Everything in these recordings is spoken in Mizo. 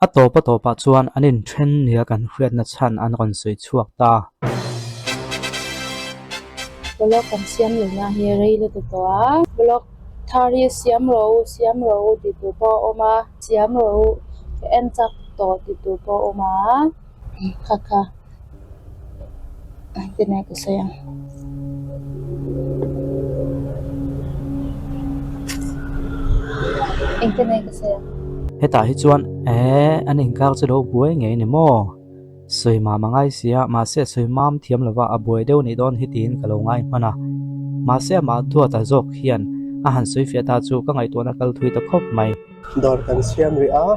A tawp a tawpah chuan an inthen nia kan hriatna chhan an rawn sawi chhuak ta. Vlog kan siam lohna hi rei la ta tawh a, vlog thar hi siam rawh u siam rawh u tih tur pawh a awm a, siam rawh u ka en chak tawh tih tur pawh a awm a, kha kha. Engtin ka sawi ang. Engtin ka sawi ang. Hetah hi chuan eh an inkar chu lo buai ngei ni maw? Sawi mam a ngai si a, mahse sawi mam thiam lova a buai deuh nih dawn hi tiin ka lo ngai hman a. Mahse amah duata zawk hian a han sawi fiah ta chu ka ngaihtuahna kal thui ta khawp mai. Dawr kan siam rih a,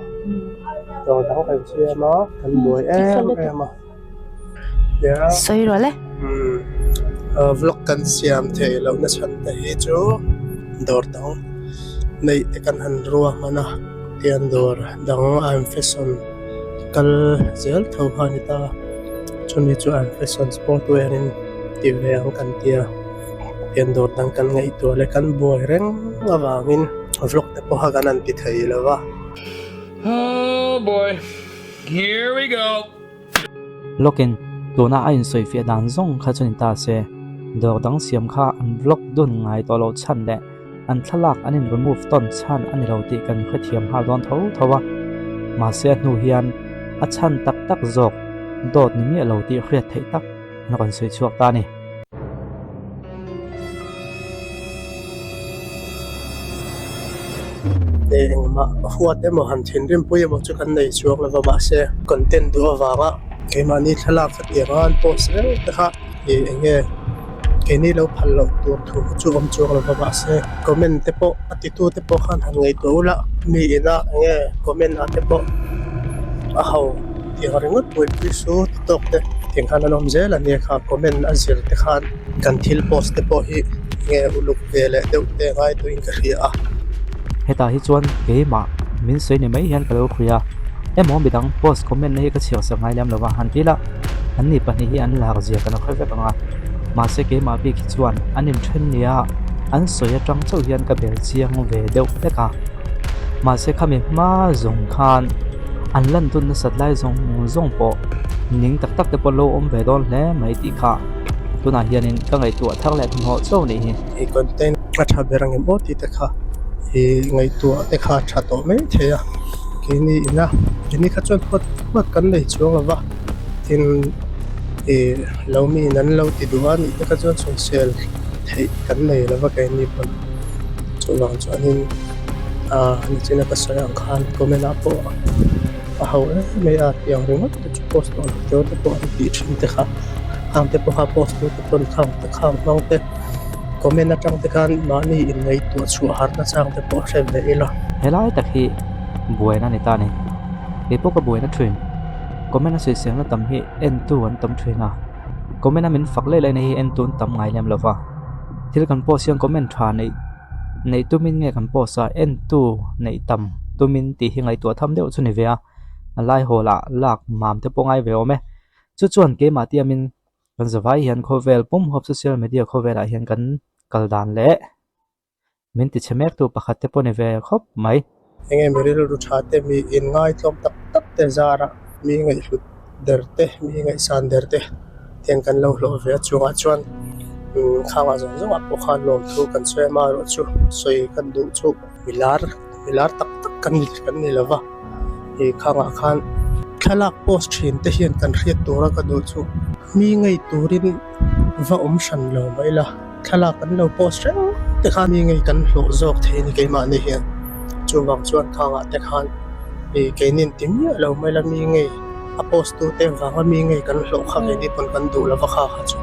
dawr dang kan siam a, kan buai em em a. Sawi rawh le. Vlog kan siam theih loh na chhan te hi chu dawr dang neih te kan han ruahman a, tian dawr dang I'm fashion kal zel tho kha a ni ta, chumi chu I'm fashion sport wear in ti ve ang kan tia. Hian dawr dang kan ngaihtuah leh kan buai reng avangin vlog te pawha kan han ti thei lo va. Oh boy, here we go. Lawkin tuna a insawifiah dan zawng kha chu ni ta se, dawr dang siam kha an vlog dun ngai tawh loh chhan leh an thlalak an in remove tawn chhan a ni lo tih kan hrethiam nghal dawn tho tho a. Mahse a hnu hian a chhan tak tak zawk dawt ni miah lo tih hriat theih tak an rawn sawi chhuak ta a ni. Engmah huat emaw han thinrim pui emaw chu kan nei chuang lova mahse content duh avanga keimahni thlalak kha tiang a an post reng te kha ih eng nge keini lo phal loh tur thu kha chu awm chuang lova mahse comment te pawh a titu te pawh khan han ngaihtuah ula mi ina eng nge comment ah te pawh a ho. Tiang ringawt buaipui su ti tawk te tiang khan an awm zel a nia kha comment a zir te khan kan thil post te pawh hi nge uluk ve leh deuh te ngai tuin ka hria a. Hetah hi chuan keimah min sawi ni mai hian ka lo hria emaw midang post comment na hi ka chhiar sak ngai lem lova han ti la an ni pahnih hi an lar zia kan hre vek ang a mahse keimah bik hi chuan an inthen nia an sawi atang chauh hian ka bel chiang ve deuh hlek a mahse khami hma zawng khan. An lan dun nasat lai zawng zawng pawh ning tak tak te pawh lo awm ve dawn hle mai tih kha tunah hianin ka ngaihtuah thar leh hmanhmawh chauh nih hi. I content a tha ber ang em aw tih te kha i ngaihtuah te kha a tha tawh mai thei a, keini ina keini kha chuan huat huat kan nei chuang lo va, tin i lo mi in an lo ti duh a nih te kha chuan sawisel theih kan nei lo va keini pawn chuvang chuanin. Ahh nichina ka sawi ang khan comment ah pawh a ho em mai a tiang ringawt te chu post tawh lo tur te pawh an tih thin te kha khang te pawha post tu te pawn khang te khang hmang te comment atang te khan mahni in ngaihtuah chhuah harna chang te pawh hre ve ila. Helai tak hi buaina a ni ta a ni. Keipawh ka buaina thin. Comment a sawiselna tam hi entu an tam thin a. Comment a min fak leh lehna hi entu an tam ngai lem lova. Thil kan post hian comment tha neih. Neih tumin nge kan post a, entu neih tam tumin tih hi ngaihtuah tham deuh chu ni ve a, a lai hawl ah lak mam te pawh ngai ve awm e. Chu chuan keimah tiamin kan zavai hian khawvel pum huap social media khawvel ah hian kan kal dan leh min ti chhe mek tu pakhat te pawh ni ve khawp mai. Enge mi rilru tha te, mi inngaithlawm tak tak te zara mi ngaihhlut der te, mi ngaihsan der te tiang kan lo hlawh ve a chungah chuan khangah zawng zawngah pawh khan lawmthu kan sawi a, amaherawhchu sawi kan duh chu mi lar mi lar tak tak kan ni kan ni lova ih khangah khan thlalak post thin te hian kan hriat tura ka duh chu mi ngei turin va awm hran lo mai la. Thlalak an lo post reng te khan mi ngei kan hlawh zawk thei a ni keimahni hian chuvang chuan khangah te khan ih keinin ti miah lo mai la mi ngei a post tu te vanga mi ngei kan hlawh kha keini pawn kan duh lova kha kha chu.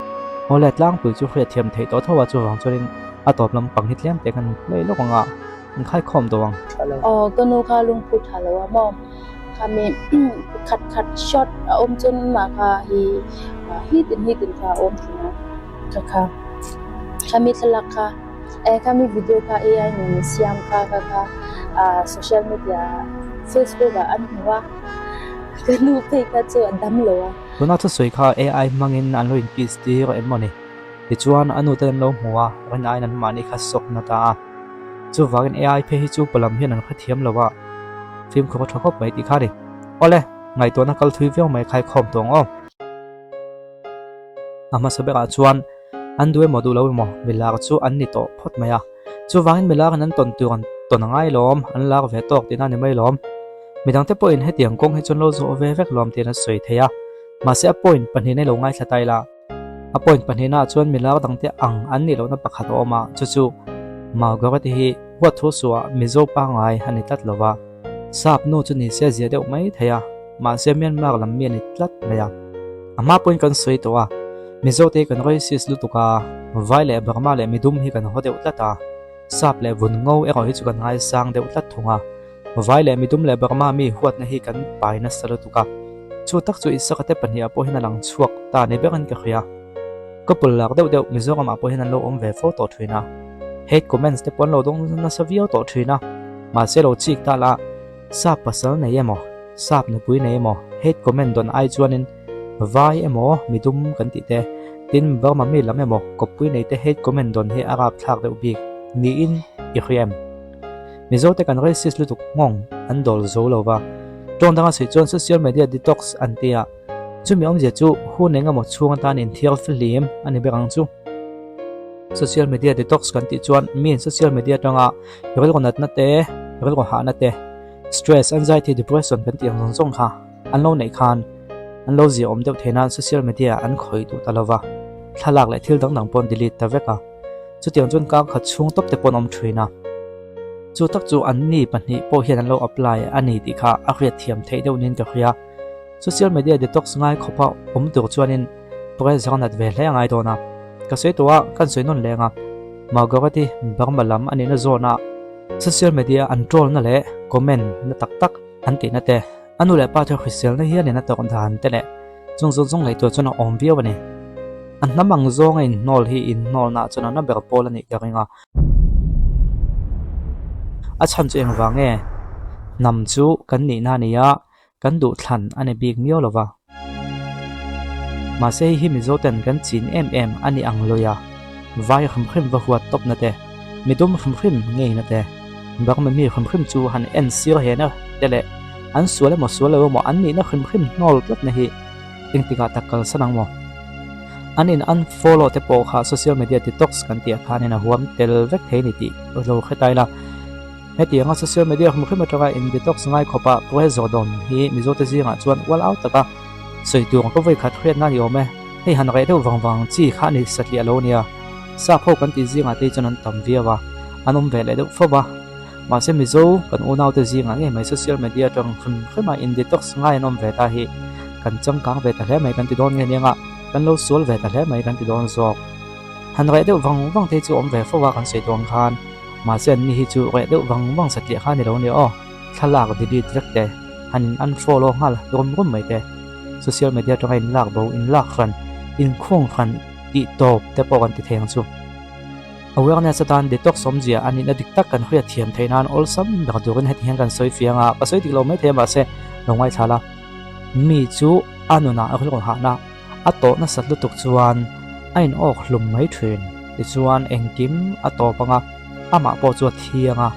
Awle tlangpui chu hriatthiam theih tawh tho a chuvang chuanin a tawp lampang hi tlem te khan play lawk ang a an khaikhawm tawh ang. Aw ka nu kha lungphu tha lo a maw khami khat khat shot a awm chuan mah kha hi hitin hitin kha a awm thin a. Kha kha khami thlalak kha eh khami video kha AI nen siam kha kha kha ah social media facebook ah an hmu a ka nu phei kha chu a dam lo a. Tuna thusawi kha AI hmangin an lo inkiss tir em maw ni? Tichuan a nute an lo hmu a, rin aiin an mahni kha sawk na ta a. Chuvangin AI phei hi chu palam hian an hrethiam lo a, fimkhur a tha khawp mai tih kha a ni. Awle, ngaihtuahna kal thui viau mai khaikhawm tawh ang aw. A hmasa berah chuan an duh emaw duh lo emaw milar chu an ni tawh phawt mai a. Chuvangin milarin an tawn tur an tawn a ngai lawm, an lar ve tawk tihna a ni mai lawm. Midangte pawhin hetiang kawng hi chuan lo zawh ve vek lawm tiin a sawi thei a. Mahse a point pahnihna i lo ngaithla ta ila. A point pahnihnaah chuan milar dangte ang an nih lohna pakhat a awm a, chu chu Margaret-i hi huat thu suah Mizo pangngai a ni tlat lo va. Sap nu chu ni se zia deuh mai thei a, mahse Myanmar lam mi a ni tlat mai a. A hma pawhin kan sawi tawh a, Mizote hi kan racist lutuk a, Vai leh Burma leh midum hi kan haw deuh tlat a, Sap leh vun ngo erawh hi chu kan ngaisang deuh tlat thung a. Vai leh midum leh Burma mi huatna hi kan pai nasa lutuk a, chu tak chu Isaka te pahniha pawh hian a lang chhuak ta ni berin ka hria. Couple lak deuh deuh Mizoramah pawh hian an lo awm ve fo tawh thin a, hate comments te pawh an lo dawng nasa viau tawh thin a, mahse lo chik ta la, sap pasal nei emaw, sap nupui nei emaw hate comment dawn ai chuanin vai emaw midum kan tih te, tin Burma mi lam emaw kawppui nei te hate comment dawn hi a rapthlak deuh bik niin i hria em? Mizote kan racist lutuk nghawng an dawl zo lo va, tawng danga sawi chuan social media detox an ti a, chumi awmzia chu hun eng emaw chhung atan inthiar fihlim a ni ber ang chu. Social media detox kan tih chuan miin social media atanga rilru natna te, rilru hahna te, stress, anxiety, depression kan tih ang zawng zawng kha an lo neih khan an lo ziaawm deuh theih nan social media an khawih duh ta lo va, thlalak leh thil dang dang pawh an delete ta vek a. Chutiang chuan kar khat chhung tawp te pawh an awm thin a. Chu tak chu anni pahnih pawh hian an lo apply a ni tih kha a hriat thiam theih deuh niin ka hria. Social media detox ngai khawpa awm tur chuanin pressure nat ve hle a ngai dawn a. Ka sawi tawh a, kan sawi nawn leng a. Margaret-i Burma lam a nihna zawnah social media an troll na leh comment na tak tak an tihna te, a nu leh pa te hriselna hialin a tawrh dan te leh Chung zawng zawng ngaihtuah chuan a awm viau a ni. A hnam ang zawnga inhnawl hi inhnawlnaah chuan a na ber pawl a nih ka ring a. A chhan chu engvang nge? Hnam chu kan nihna a ni a, kan duhthlan a ni bik miau lo va. Mahse hei hi Mizoten kan chin em em a ni ang lawi a, vai hrim hrim va huat tawpna te, midum hrim hrim ngeina te, Burma mi hrim hrim chu han en sir hena te leh An sual emaw sual lo emaw an nihna hrim hrim hnawl tlatna hi engtikah tak kalsan ang maw? An in unfollow te pawh kha social media detox kan tih ah khanin a huam tel vek thei a ni tih lo hre ta ila. Hetianga social media hrim hrim atanga in detox ngai khawpa pressure dawn hi Mizote zingah chuan ual au taka sawi tur ka vawi khat hriatna a ni awm e. Hei han reh deuh vang vang chi kha a ni satliah lo nia. Sap ho kan tih zingah te hi chuan an tam viau a, an awm ve leh deuh fo va. Mahse Mizo kan unaute zingah ngei mai social media atang hrim hrim a in detox ngai an awm ve ta hi kan changkang ve ta hle mai kan ti dawn nge nia kan lo sual ve ta hle mai kan ti dawn zawk. Han reh deuh vang vang te hi chu awm ve fo a kan sawi dawn khan mahse an ni hi chu reh deuh vang vang satliah kha a ni lo nia aw thlalak delete vek te han in unfollow nghal rum rum mai te social media atanga in lak bo in lak hran in khung hran tih tawp te pawh kan ti thei ang chu. Awareness atan detox awmzia a nihna dik tak kan hriat thiam theih nan awlsam ber turin heti hian kan sawi fiang a, ka sawi dik lo maithei a mahse lo ngaithla la. Mi chu a nunah a rilru hahna a tawh nasat lutuk chuan a in awk hlum mai thin tichuan engkim a tawp anga amah pawh chu a thiang a,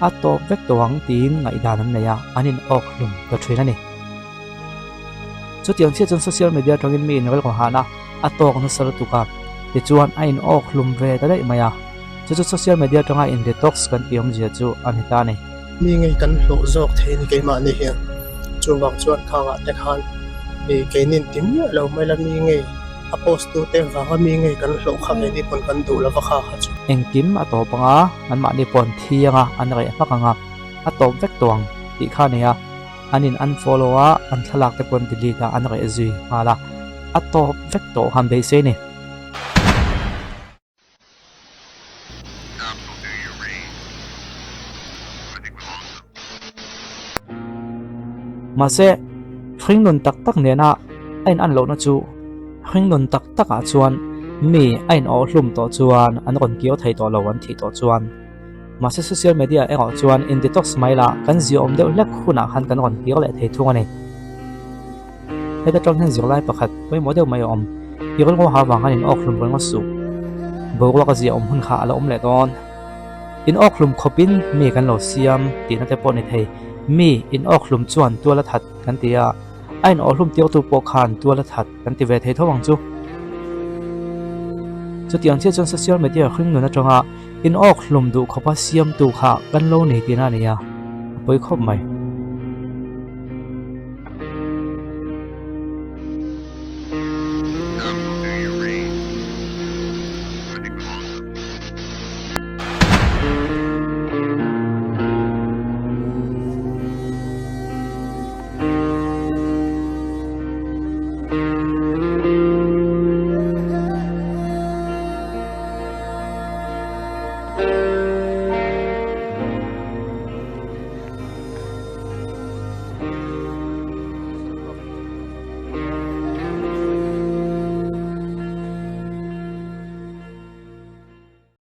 a tawp vek tawh ang tiin ngaihdan an nei a, an in awk hlum ta thin a ni. Chutiang chiah chuan social media atangin mi in rilru hahna a tawk nasa lutuk a, tichuan a in awk hlum ve ta daih mai a, chu chu social media atanga in detox kan tih awmzia chu a ni ta a ni. Mi ngei kan hlawh zawk thei ni keimahni hian, chuvang chuan khangah te khan mi keinin ti miah lo mai la mi ngei a post tu te vanga mi ngei kan hlawh kha keini pawn kan duh lova kha kha chu. Engkim a tawp anga anmahni pawh an thi anga an reh hmak anga a tawp vek tawh ang tih kha a ni a. An in unfollow a, an thlalak te pawh an delete a, an reh zui nghal a, a tawp vek tawh khan beisei a ni. Mahse, hringnun tak tak nena a in an lohna chu hringnun tak takah chuan mi a in awh hlum tawh chuan an rawn kir thei tawh lo an thih tawh chuan. Mahse social media erawh chuan in detox mai la, kan ziaawm deuh hlek hunah khan kan rawn kir leh thei thung a ni. Heta tang hian zirlai pakhat pawimawh deuh mai a awm. I rilru ha vang khan in awk hlum ringawt suh. Boruak a ziaawm hun kha a la awm leh dawn. In awk hlum khawpin mi kan lo siam tihna te pawh ni thei. Mi in awk hlum chuan tual a that kan ti a, a in awh hlum tirtu pawh khan tual a that kan ti ve thei tho ang chu. Chutiang chiah chuan social media hring nun atanga in awk hlum duh khawpa siamtu kha kan lo nei tihna a ni a, a pawi khawp mai.